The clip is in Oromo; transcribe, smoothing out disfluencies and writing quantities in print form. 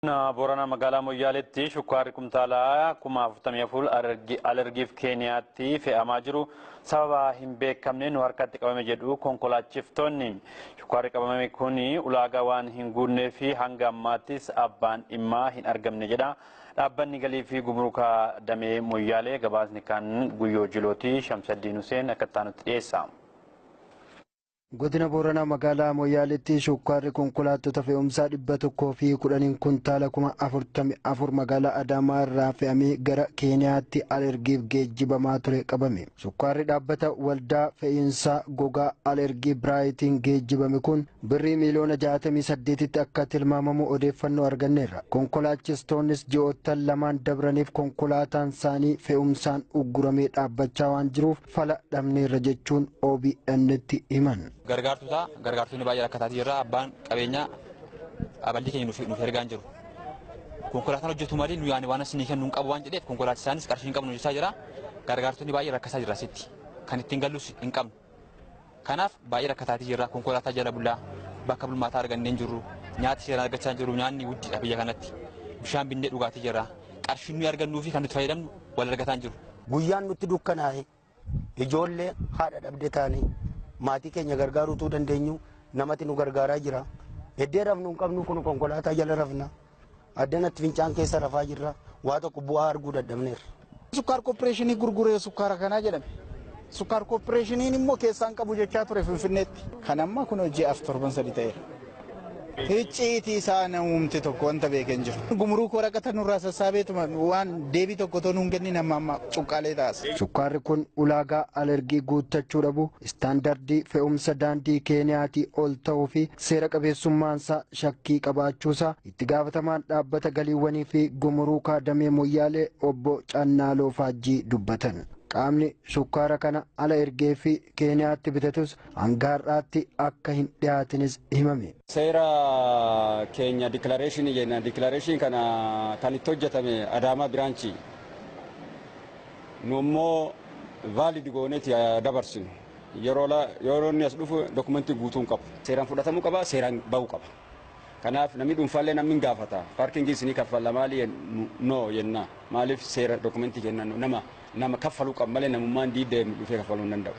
Booranaa magaalaa Moyyaaleetti shukkaarri kumtaalaa 44,000 alergiif Keeniyaatti fe'amaa jiru sababa hin beekamne nu harkatti qabame jedhu konkolaachiftoonni. Shukkaarri qabame kun ulaagaa waan hin guunnee fi hanga ammaattis abbaan dhimmaa hin argamne jedha. Dhaabbanni galii fi gumrukaa damee Moyyaalee gabaasni kan Guyyoo Jilooti Shamsaddiin Huseen akka itti dhiyeessa. Godina Booranaa magaalaa Moyyaaleetti shukkaarri konkolaattota fe'umsaa 110 kuntaala 44,000 magaalaa Adaamaa irraa fe'amee gara Keeniyaatti alergiif geejjibamaa ture qabame. Shukkaarri dhaabbata waldaa fe'iinsaa gogaa alergii Biraayitiin geejjibame kun birrii miiliyoona 68tti akka tilmaamamu odeeffannoo arganneerra. Konkolaachistoonnis ji'oottan lamaan dabraniif konkolaataan isaanii fe'umsaan ugguramee dhaabbachaa waan jiruuf fala dhabneerra jechuun OBN'tti himan. Gargaartota gargaartonni baay'ee rakkataatii jirra. Abbaan qabeenyaa aballii keenya nuuf ergaa hin jiru. Konkolaataan hojjetu malee nu yaani waan asinii kennu hin qabu waan jedheef konkolaachisaanis qarshii hin qabnu jechaa jira. Gargaartonni baay'ee rakkataa jira asitti. Kan ittiin gallus hin qabnu. Kanaaf baay'ee rakkataatii jirra. Konkolaataa jala bullaa bakka bulmaataa argannee hin jirru. Nyaata seeraan argachaa hin jirru. Nyaanni guddiidha biyya kanatti. Bishaan binnee dhugaatii jirra. Qarshiin nuyi argannuu fi kan nuti fayyadamnu wal argataa hin jiru. Guyyaan nutti dukkanaa'e ijoollee haadha dhabde taanii maatii keenya gargaaruutuu dandeenyu namatti nu gargaaraa jira. Eddee rafnu hin qabnu kun konkolaataa jala rafna. Addanatti fincaan keessa rafaa jirra. Waa tokko bu'aa arguu dadhabneerra. Sukkaar kooppireeshinii gurguree sukkaara kanaa jedhame. Sukkaar kooppireeshiniin immoo keessaan qabu jechaa ture Finfinneetti. Kan amma kun hojii af torban sadi ta'eera. Icciitii isaa namumti tokko wanta beekee hin jiru. Gumruu waraqata nurraa sassaabeetuma waan deebii tokko otoo nuun kennin amma amma cuqqaalee taasisa. Shukkaarri kun ulaagaa alergii guuttachuu dhabu, istaandardii fe'umsa daandii Keeniyaatii ol ta'uu fi seera qabeessummaansaa shakkii qabaachuusaa itti gaafatamaan dhaabbata galiiwwanii fi gumuruukaa damee Moyyaalee obbo Cannaaloo Faajjii dubbatan. Qaamni shukkaara kana ala ergee fi Keeniyaatti bitatus hanga har'aatti akka hin dhiyaatinis himame. Seera keenya dikilareeshinii jenna. Dikilareeshinii kana kan itti hojjetame Adaamaa biraanchii. Nu immoo vaalid gooneeti dabarsinu. Yeroo inni as dhufu dokumentii guutuu hin qabu. Seeraan fudhatamuu qaba, seeraan bahuu qaba. Kanaaf namni dhuunfaallee namni hin gaafata. Paarkingii isinii kaffalla maali noo jenna. Maaliif seera dokumentii kennan nama kaffaluu qaba malee namummaan diidee dhufee kaffaluu hin danda'u.